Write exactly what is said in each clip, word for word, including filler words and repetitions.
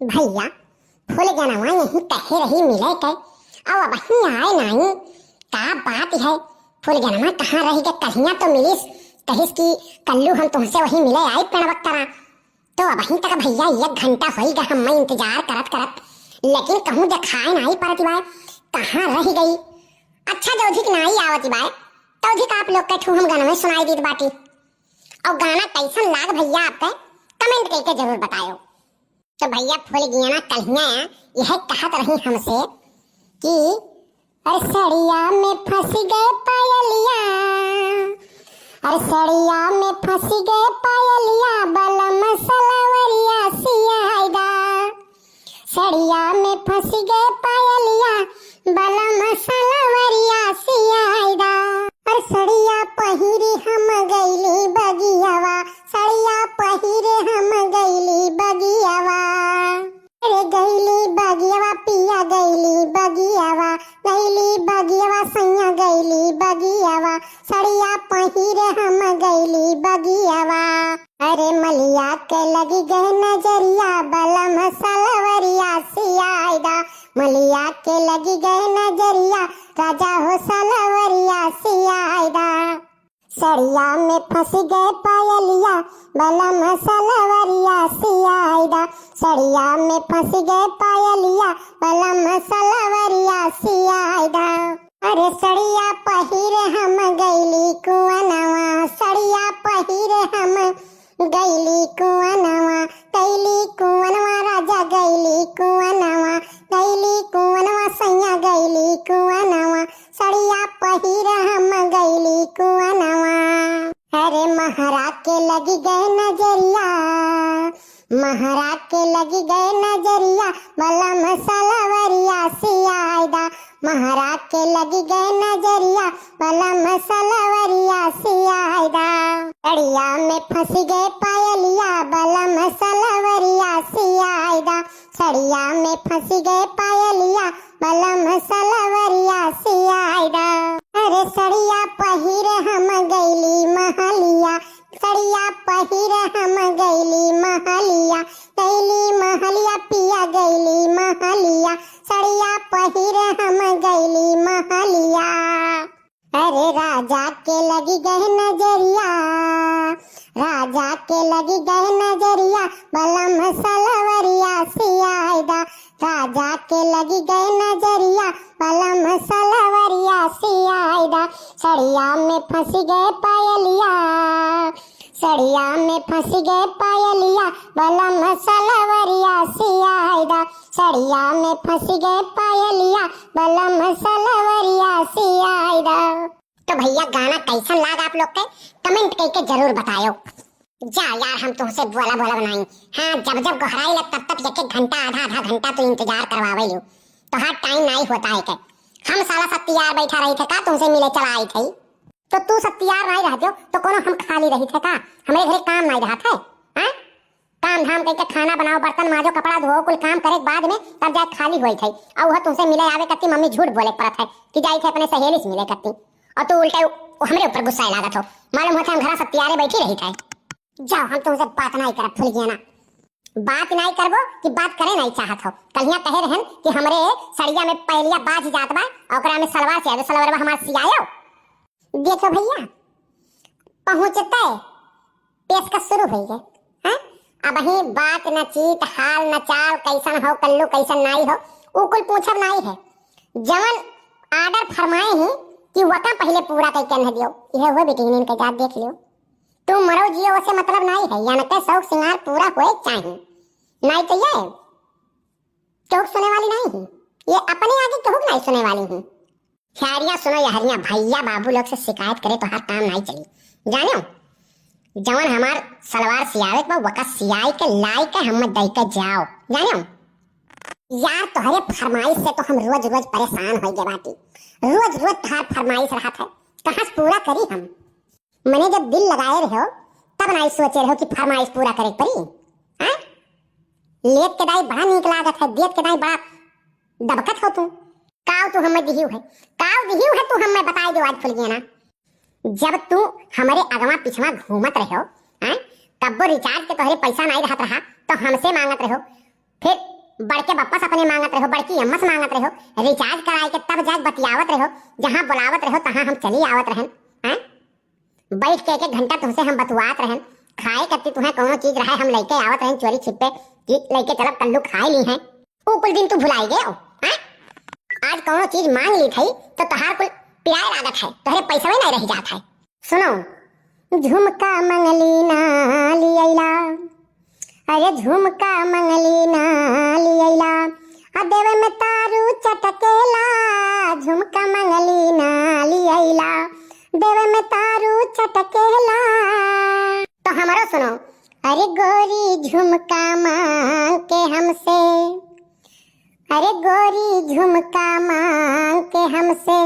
भइया, फुलगनवा यहीं कहे रही मिले के, अउ अबहीं आए नाहीं, का बात है? फुलगनवा कहाँ रहि गए? कल्हियाँ तो मिलिस, कहिस कि कल्लू हम तुहसे वहीं मिले आई पेड़वक तरा। तो अबहीं तक भइया एक घंटा होइ गए हम्मे इंतजार करत करत, लेकिन कहूँ देखाए नाहीं परति बाय, कहाँ रहि गई? अच्छा, जौधिक नाहीं आवति बाय, तौधिक आप लोग के ठू हम गनवे सुनाई दीत बाटी। अउ गाना कइसन लाग भइया आपके, comment कइके जरूर बतायो। तो भइया फुलगनवा कल्हियाँ यह कहत रही हमसे कि अरे सड़िया में फँसि गए पायलिया, अरे सड़िया में फँसि गए पायलिया, बलम सलवरिया सियाइदा। सड़िया में फँसि गए पायलिया, बलम सलवरिया सियाइदा। अरे सड़िया पहिरे हम गइली बगियावा, सड़िया पहिरे हम गइली बगियावा। अरे गइली बगियावा पिया गइली बगियावा, गइली बगियावा सैया गइली बगियावा, सड़िया पहिरे हम गइली बगियावा। अरे मलिया के लगि गए नजरिया, बलम सलवरिया सियाइदा। मलिया के लगि गए नजरिया, राजा हो सलवरिया सियाइदा। सड़िया में फँसि गए पायलिया, बलम सलवरिया सियाइदा। सड़िया में फँसि गए पायलिया, बलम सलवरिया सियाइदा। अरे सड़िया पहिरे हम गइली कुअनवा, सड़िया पहिरे हम गइली कुअनवा, गइली कुअनवा राजा गइली कुअनवा, गइली कुअनवा सैया गइली कुअनवा, सड़िया पहिरे हम गइली कुअनवा। अरे महरा के लगि गए नजरिया, महरा के लगि गए नजरिया, बलम सलवरिया सियाइदा। महरा के लगि गए नजरिया, बलम सलवरिया सियाइदा। सड़िया में फँसि गए पायलिया, बलम सलवरिया सियाइदा। सड़िया में फँसि गए पायलिया, बलम सलवरिया सियाइदा। अरे सड़िया पहिरे हम गइली महलिया, सड़िया पहिरे हम गइली महलिया, गइली महलिया पिया गइली महलिया, सड़िया पहिरे हम गइली महलिया। अरे राजा के लगि गए नजरिया, राजा के लगि गए नजरिया, बलम सलवरिया सियाइदा। राजा के लगि गए नजरिया, बलम सलवरिया सियाइदा। सड़िया में फँसि गए पायलिया, सड़िया में फँसि गए पायलिया, बलम सलवरिया सियाइदा। सड़िया में फँसि गए पायलिया, बलम सलवरिया सियाइदा। तो भइया गाना कइसन लाग आप लोग के, comment कइके जरूर बतायो। जा यार, हम तुहसे बोला बोला बनाई। हाँ, जब जब गोहराई ला तब तब एक एक घंटा, आधा आधा घंटा तू इंतजार करवावे लियो। तोहार time नाहीं होत है के। हम साला सब तियार बैठा रहित है का तुमसे मिले चला आइत है? तो तू सब तियार नाहीं रहत हो तो कोनो हम खाली रहित है का? हमरे घरे काम नाहीं रहत है, हाँ? काम धाम कइके खाना बनाओ, बर्तन माजो, कपड़ा धोओ, कुल काम करे के बाद में तब जाए खाली होइत है। अउ वह तुमसे मिले आवे कत्ती मम्मी झूठ बोले के परत है कि जाइत है अपने सहेली से मिले कत्ती। अउ तू उल्टे उ-, हमरे ऊपर गुस्साए लागत हो। मालूम होत है हम घरा सब तियारे बैठी रहित है। जाओ, हम तुमसे बात नाहीं करब फुलगेना। बात नाहीं करबो कि बात करे नाहीं चाहत हो? कल्हियाँ कहे रहन कि हमरे सड़िया में पयलिया बाझ जात बा, अउ ओकरा में सलवार सियायो, सलवारवा हमार सियायो। देखो भइया, पहुँचते पेशकश शुरू होइ गए, हैं? अबहीं बात न चीत, हाल न चाल, कइसन हो कल्लू, कइसन नाहीं हो, उ कुल पूछब नाहीं है। जवन order फरमाए ही कि वका पहिले पूरा कइके न दियो, इहे हुए बिटिहनिन के जात देख लियो। तू मरो जियो, ओसे मतलब नाहीं है, यानी के शौक सिंगार पूरा होए चाही। नाहीं तो ये केहू के सुने वाली नाहीं ही, ये अपने आगे केहू के नाहीं सुने वाली ही। यारियाँ सुनो यारियाँ, भइया बाबू लोग से शिकायत करे तोहार काम नाहीं चली। जानेउ, जवन हमार सलवार सियावे के बा, वका सियाई के लाई के हम्मे दई के जाओ। जानेउ, यार तोहरे फरमाइश से तो हम रोज रोज परेशान होइ गए बाटी। रोज रोज तोहार फरमाइश रहत है, कहाँ से पूरा करी हम? मने जब दिल लगाए रहो, तब नाहीं सोचे रहो कि फरमाइश पूरा करे के परी। हाँ? लेत के दाई बड़ा नीक लागत है, देत के दाई बड़ा दबकत हो तू। काव तू हमें दिहियो है, काव दिहियो है तू हमें बताई दो आज फुलगेना। जब तू हमरे अगवा पिछवा घूमत रहो, हाँ? कब्बो recharge के तोहरे पैसा नाहीं रहत रहा, तो हमसे मांगत रहो। फिर बड़के बप्पा से अपने मांगत रहो, बड़की अम्मा से मांगत रहो, recharge कराए के तब जाके बतियावत रहो, जहाँ बुलावत रहो तहाँ हम चली आवत रहन। हैं? बैठ के एक एक घंटा तुहसे हम बतुआत रहन, खाए कत्ती तुहें कौनो चीज रहे हम लइके आवत रहन चोरी छिप्पे कि लइके चलब कल्लू खाए ली हैं। ऊ कुल दिन तू भुलाई गयो, हैं? आज कौनो चीज मांग ली थई तो तोहार कुल पिराए लागत है, तोहरे पैसवे नहीं रह जात है। सुनो, झुमका मंगली ना लियैला, अरे झुमका मंगली ना लियैला, आ देवे में तारू चटकेला, झुमका मंगली ना लियैला, देवे में तारू चटकेला। तो हमरो सुनो, अरे गोरी झुमका मांग के हमसे, अरे गोरी झुमका मांग के हमसे,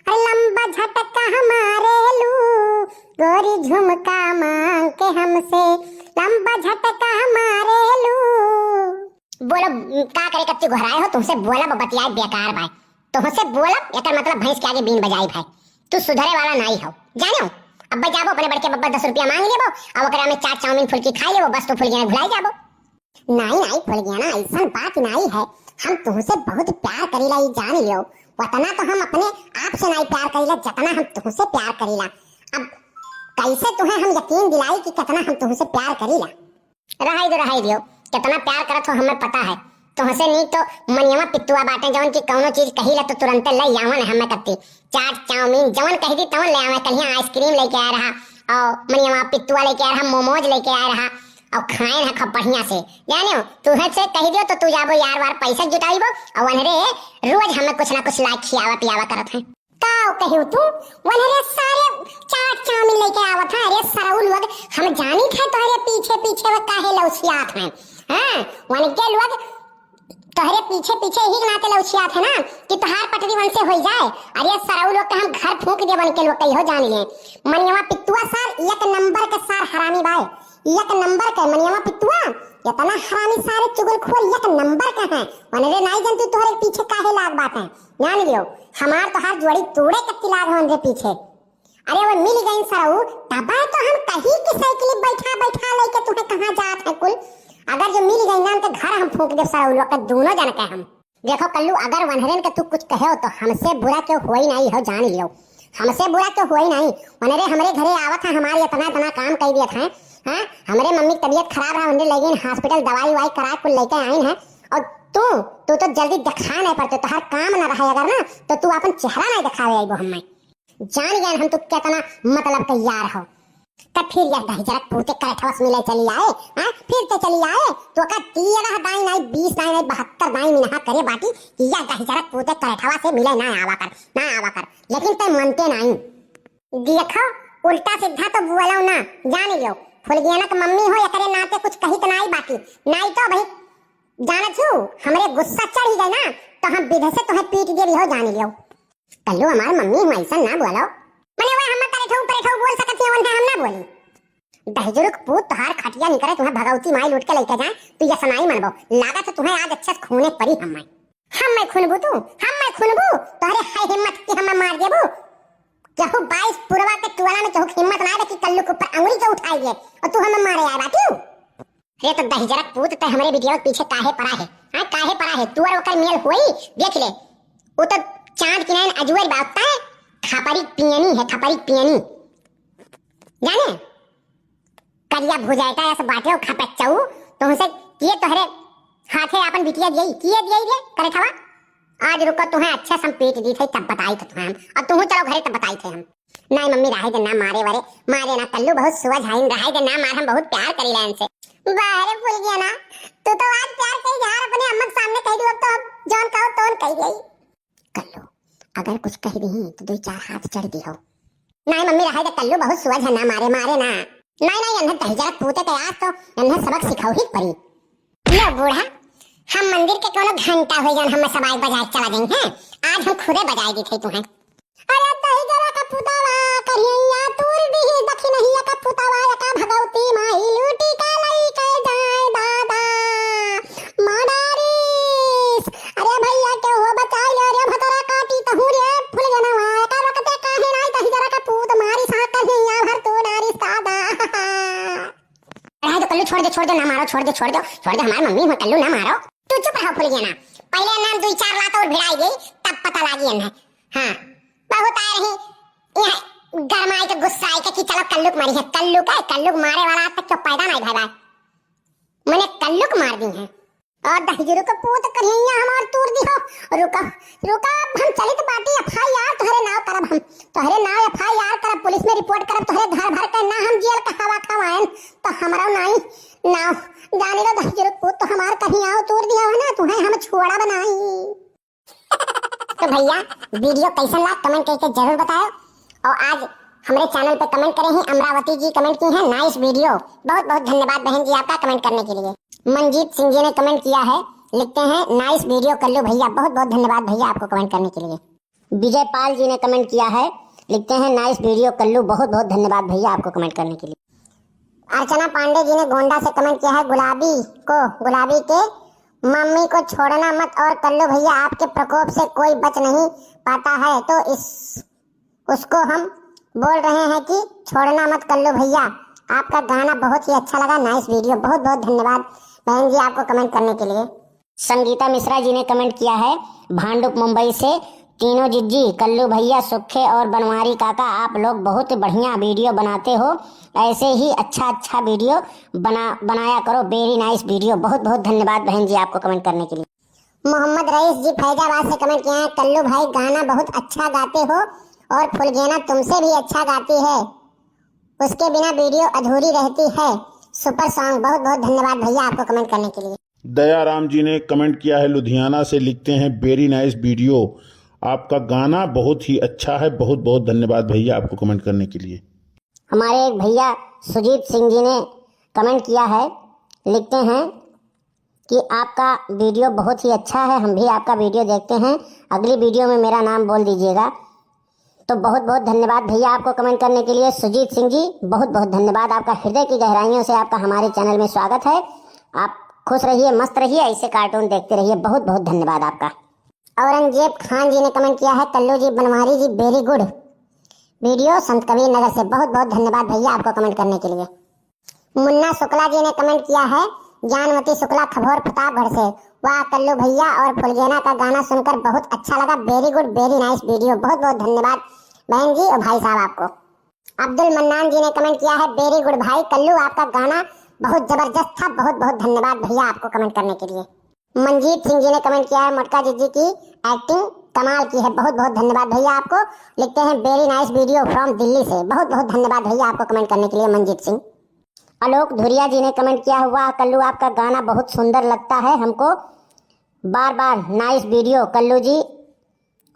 अरे लंबा झटका मारेलू, गोरी झुमका मांग के हमसे, लंबा झटका मारेलू। बोलो, का करे, कत्ती घोराए हो, तुमसे बोलब बतियाए बेकार बाय, तुमसे बोलब एकर मतलब भैंस के आगे बीन बजाई भाई, तू सुधरे वाला नाई हो, जाने हो? अब जाबो अपने बड़के बब्बा दस रुपया मांग लेबो, अब ओकरा में चाट चाउमीन फुल्की खाई लेबो, बस तू फुल्की ना भुलाई जाबो। नाई, नाई, फुलगियाना, ऐसन बात नाई है। हम तुहसे बहुत प्यार करीला, ई जान लियो। उतना तो हम अपने आप से नाई प्यार करीला, जितना हम तुहसे प्यार करीला। अब कैसे तुहें हम यकीन दिलाई कि कितना हम तुहसे प्यार करीला? रहाई दो, रहाई दियो। कितना प्यार करत हो, हमें पता है। तुहसे नीक तो मनियवा पित्तुआ बाटे, जवन की कौनो चीज कहीला तो तुरंते ले आवन हमें कत्ती। चाट, चाउमीन, जवन कही दी तवन ले आवे। कलिया आइसक्रीम लेके आए रहा, और मनियवा पित्तुआ लेके आए रहा, मोमोज लेके आए रहा, और खाए ना खूब बढ़िया से। जाने हो, तुहे से कही दियो तो तू जाबो यार वार पैसा जुटाइबो, और अनरे रोज हमें कुछ ना कुछ ला खियावा पियावा करत है। का कहियो तू? वनरे सारे चाट चाउमीन लेके आवत है। अरे सरऊ लोग, हम जानी थे तोहरे पीछे पीछे वो काहे लौसियात हैं। हाँ, वनके लोग तोहरे पीछे पीछे ही नाते लौछियात है ना कि तोहार पटरी वनसे होई जाए। अरे सरऊ लोग के हम घर फूंक दे वनके लोग कहियो जान लिए। मनियवा पित्तुआ सार एक नंबर के सार हरामी बाय, एक नंबर के मनियवा पित्तुआ, इतना हरामी सारे चुगलखोर एक नंबर के हैं। वनरे नाई जनती तोहरे पीछे काहे लाग बात है, जान लियो। हमार तोहार जोड़ी तोड़े कत्ती लाग है वनरे पीछे। अरे वो मिल गई सरऊ, तबे तो हम कही कि साइकिल बैठा बैठा लेके तुहे कहाँ जात है कुल। अगर जो मिल गई ना तो घर हम फूंक दे सरऊ लोग के दोनों जन के हम। देखो कल्लू, अगर वनहरेन के तू कुछ कहे हो तो हमसे बुरा क्यों होई नहीं हो, जान लियो। हमसे बुरा क्यों होई नहीं। वनहरे हमरे घरे आवत है, हमारे इतना इतना काम कर दिया था। हाँ, हमरे मम्मी की तबीयत खराब रहा, उनके ले गई हॉस्पिटल, दवाई वाई करा कुल लेके आई है। और तू, तू तो जल्दी दिखा नहीं पड़ते, तोहर काम ना रहे अगर ना तो तू अपन चेहरा नहीं दिखावे आइबो हमें। जान गए हम तू कितना मतलब के यार हो। तब फिर यह दहिजरक पूते करठवा से मिले चली आए, हाँ? फिर ते चली आए, तो का दिए रहा दाई नाई, बीस दाई नाई, बहत्तर दाई मिनहा करे बाटी कि यह दहिजरक पूते करठवा से मिले ना आवा कर, ना आवा कर। लेकिन ते मनते नाई। देखो, उल्टा सीधा तो बोलो ना, जान लियो। फुलगियाना के मम्मी हो, एकरे नाते कुछ कही तो नाई बाटी। नाई तो भाई, जानत हूँ, हमरे गुस्सा चढ़ गए ना, तो हम विधे से तुम्हें पीट दे रही हो, जान लियो। कल्लू, हमार मम्मी हूँ, ऐसा ना बोलो। मने वो हम करे ठऊ, परे ठऊ बोल सकत है, वन्हे हम ना बोली। दहिजरुक पूत, तोहार खटिया निकरे, तुम्हें भगवती माई लूट के लेके जाए, तू ये सनाई मनबो। लागत है तुम्हें आज अच्छे से खूने परी हमें। हम मैं खूनबू तू, हम मैं खूनबू, तोहरे है हिम्मत कि हमें मार देबू? केहू बाईस पुरवा के टुअला में केहू के हिम्मत ना है कि कल्लू के ऊपर अंगुली के उठाई दे और तू हमें मारे आए बाटू? रे तो दहिजरक पूत, ते हमरे बिटिया के पीछे काहे पड़ा है? हाँ, काहे पड़ा है? तू और ओकर मेल होई, देख ले। वो तो चांद की नैन अजुअर बावता है, खपरी पियनी है, खपरी पियनी। जाने? करिया भुजाइटा ऐसे बाटे हो खपच्चऊ, तुमसे किए तोहरे हाथे अपन बिटिया दिए, किए दिए रे, करे ठवा? आज रुको, तुम्हें अच्छे से हम पीट दी थे, तब बताई थे तुम्हें हम। और तुम चलो घरे, तब बताई थे हम। नहीं मम्मी, रहे दे ना मारे वारे, मारे ना कल्लू, बहुत सुअझ हइन, रहे दे ना मार, हम बहुत प्यार करी ला इनसे। वाह रे फुलगियाना, तू तो आज प्यार कई झार अपने अम्मा के सामने कह दी, अब तो अब जौन कहो तौन कह गई। कल्लू, अगर कुछ कह दी तो दो चार हाथ चढ़ दी हो। नहीं मम्मी, रहे दे कल्लू, बहुत सुअझ है, ना मारे, मारे ना। नहीं, नहीं, इन्हें दहिजरक पूते के आज तो इन्हें सबक सिखाऊ ही पड़ी। लो बूढ़ा, हम मंदिर के कोनो घंटा हो जान, हम सब आग बजाए चला जाई हैं। आज हम खुदे बजाए दी थे तुम्हें। अरे दहिजरा का पुतावा, करिया तूर दी, दखिनहिया का पुतावा, एका भगवती माई लूटी का लई के जाए दादा। माडारिस, अरे भैया के हो बचाई ले रे, भतरा काटी तहू रे, फुलगनवा, एका रोकते काहे नाई, दहिजरा का पूत मारी सा करिया भर तू डारिस दादा। अरे तो कल्लू छोड़ दे, छोड़ दे, ना मारो, छोड़ दे, छोड़ दो, छोड़ दे, हमारी मम्मी हो कल्लू ना मारो। चुप रहो फुलगेना, पहिले नाम दुई चार लात और भिड़ाई गई, तब पता लागी एन्हे। हाँ, बहुत आए रही यहाँ गरमाई के, गुस्साई के कि चलो कल्लू के मारी है, कल्लू के, कल्लू के मारे वाला आज तक क्यों पैदा नहीं भय बा। मने कल्लू के मार दी है। और दहिजरू के पूत कन्हैया हमार तूर दिहो। रुका, रुका, अब हम चलित बाटी FIR तोहरे नाव करब हम। तोहरे नाव FIR करब, पुलिस में रिपोर्ट करब, तोहरे घर भर के ना हम जेल का हवा खवाएन, तो हमरो नाई नाव। जाने लो दहिजरू के पूत तो हमार कहीं आओ तूर दिहो है ना, तुम्हें हम छोड़ा बनाई। तो भैया, वीडियो कैसन लाग, कमेंट करके जरूर बताओ। और आज हमरे चैनल पे कमेंट करे हैं, अमरावती जी कमेंट की हैं, "नाइस वीडियो।" बहुत बहुत धन्यवाद बहन जी आपका कमेंट करने के लिए। मंजीत सिंह जी ने कमेंट किया है, लिखते हैं, "नाइस वीडियो कल्लू भैया।" बहुत बहुत धन्यवाद भैया आपको कमेंट करने के लिए। विजय पाल जी ने कमेंट किया है, लिखते हैं, "नाइस वीडियो कल्लू।" बहुत बहुत धन्यवाद भैया आपको कमेंट करने के लिए। अर्चना पांडे जी ने गोंडा से कमेंट किया है, गुलाबी को, गुलाबी के मम्मी को छोड़ना मत, और कल्लू भैया आपके प्रकोप से कोई बच नहीं पाता है, तो इस, उसको हम बोल रहे हैं कि छोड़ना मत कल्लू भैया, आपका गाना बहुत ही अच्छा लगा, नाइस वीडियो। बहुत बहुत धन्यवाद बहन जी आपको कमेंट करने के लिए। संगीता मिश्रा जी ने कमेंट किया है भांडुप मुंबई से, तीनों जिज्जी, कल्लू भैया, सुखे और बनवारी काका, आप लोग बहुत बढ़िया वीडियो बनाते हो, ऐसे ही अच्छा अच्छा वीडियो बना बनाया करो। वेरी नाइस वीडियो। बहुत बहुत धन्यवाद बहन जी आपको कमेंट करने के लिए। मोहम्मद रईस जी फैजाबाद से कमेंट किए हैं, कल्लू भाई गाना बहुत अच्छा गाते हो और फुलगेना तुमसे भी अच्छा गाती है, उसके बिना वीडियो अधूरी रहती है। सुपर सॉन्ग। बहुत बहुत धन्यवाद भैया आपको कमेंट करने के लिए। दयाराम जी ने कमेंट किया है लुधियाना से, लिखते हैं, "वेरी नाइस वीडियो, आपका गाना बहुत ही अच्छा है।" बहुत बहुत धन्यवाद भैया आपको कमेंट करने के लिए। हमारे एक भैया सुजीत सिंह जी ने कमेंट किया है, लिखते हैं कि आपका वीडियो बहुत ही अच्छा है, हम भी आपका वीडियो देखते हैं, अगली वीडियो में मेरा नाम बोल दीजिएगा। तो बहुत बहुत धन्यवाद भैया आपको कमेंट करने के लिए सुजीत सिंह जी, बहुत बहुत धन्यवाद आपका, हृदय की गहराइयों से आपका हमारे चैनल में स्वागत है। आप खुश रहिए, मस्त रहिए, ऐसे कार्टून देखते रहिए। बहुत बहुत धन्यवाद आपका। औरंगजेब खान जी ने कमेंट किया है, कल्लू जी, बनवारी जी, वेरी गुड वीडियो, संत कबीर नगर से। बहुत बहुत धन्यवाद भैया आपको कमेंट करने के लिए। मुन्ना शुक्ला जी ने कमेंट किया है, ज्ञानवती शुक्ला खबौर प्रतापगढ़ से, वाह कल्लू भैया और फुलगेना का गाना सुनकर बहुत अच्छा लगा, वेरी गुड, वेरी नाइस वीडियो। बहुत बहुत धन्यवाद बहन जी और भाई साहब आपको। अब्दुल मन्नान जी ने कमेंट किया है, वेरी गुड भाई कल्लू, आपका गाना बहुत जबरदस्त था। बहुत बहुत धन्यवाद भैया आपको कमेंट करने के लिए। मंजीत सिंह जी ने कमेंट किया है, मोटका जिज्जी की एक्टिंग कमाल की है। बहुत बहुत धन्यवाद भैया आपको। लिखते हैं, वेरी नाइस वीडियो फ्रॉम दिल्ली से। बहुत बहुत धन्यवाद भैया आपको कमेंट करने के लिए मंजीत सिंह। आलोक धुरिया जी ने कमेंट किया है, वाह कल्लू, आपका गाना बहुत सुंदर लगता है हमको, बार बार नाइस वीडियो कल्लू जी,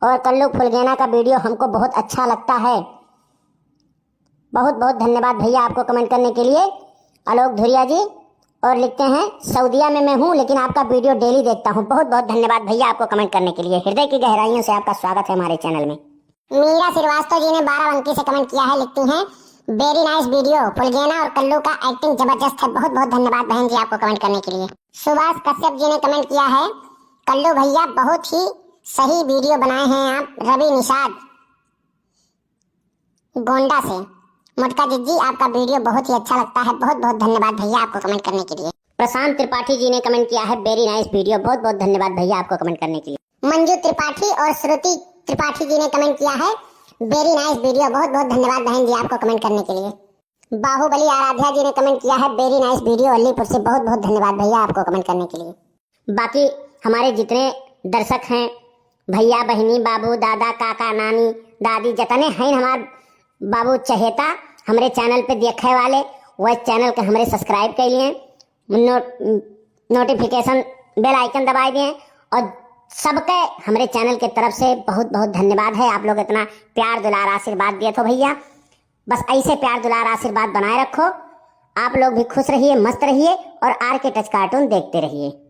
और कल्लू फुलगेना का वीडियो हमको बहुत अच्छा लगता है। बहुत बहुत धन्यवाद भैया आपको कमेंट करने के लिए, आलोक धुरिया जी। और लिखते हैं, सऊदिया में मैं हूँ लेकिन आपका वीडियो डेली देखता हूँ। बहुत बहुत धन्यवाद भैया आपको कमेंट करने के लिए, हृदय की गहराइयों से आपका स्वागत है हमारे चैनल में। मीरा श्रीवास्तव जी ने बाराबंकी से कमेंट किया है, लिखती हैं, वेरी नाइस वीडियो, फुलगेना और कल्लू का एक्टिंग जबरदस्त है। बहुत बहुत धन्यवाद बहन जी आपको कमेंट करने के लिए। सुभाष कश्यप जी ने कमेंट किया है, कल्लू भैया बहुत ही सही वीडियो बनाए हैं आप। रवि निषाद गोंडा से, मोटका जिज्जी आपका वीडियो बहुत ही अच्छा लगता है। बहुत बहुत धन्यवाद भैया आपको कमेंट करने के लिए। प्रशांत त्रिपाठी जी ने कमेंट किया है, वेरी नाइस वीडियो। बहुत बहुत धन्यवाद भैया आपको कमेंट करने के लिए। मंजू त्रिपाठी और श्रुति त्रिपाठी जी ने कमेंट किया है, वेरी नाइस वीडियो। बहुत बहुत धन्यवाद बहन जी आपको कमेंट करने के लिए। बाहुबली आराध्या जी ने कमेंट किया है, वेरी नाइस वीडियो अलीपुर से। बहुत बहुत धन्यवाद भैया आपको कमेंट करने के लिए। बाकी हमारे जितने दर्शक हैं, भैया बहिनी, बाबू दादा, काका नानी, दादी, जितने हैं हमार बाबू चहेता, हमरे चैनल पे देखे वाले, वह चैनल के हमरे सब्सक्राइब कर लिए, नो-, नोटिफिकेशन बेल आइकन दबाए दिए और सबके हमरे चैनल के तरफ से बहुत बहुत धन्यवाद है। आप लोग इतना प्यार दुलार आशीर्वाद दिए थो भैया, बस ऐसे प्यार दुलार आशीर्वाद बनाए रखो। आप लोग भी खुश रहिए, मस्त रहिए और आर के टच कार्टून देखते रहिए।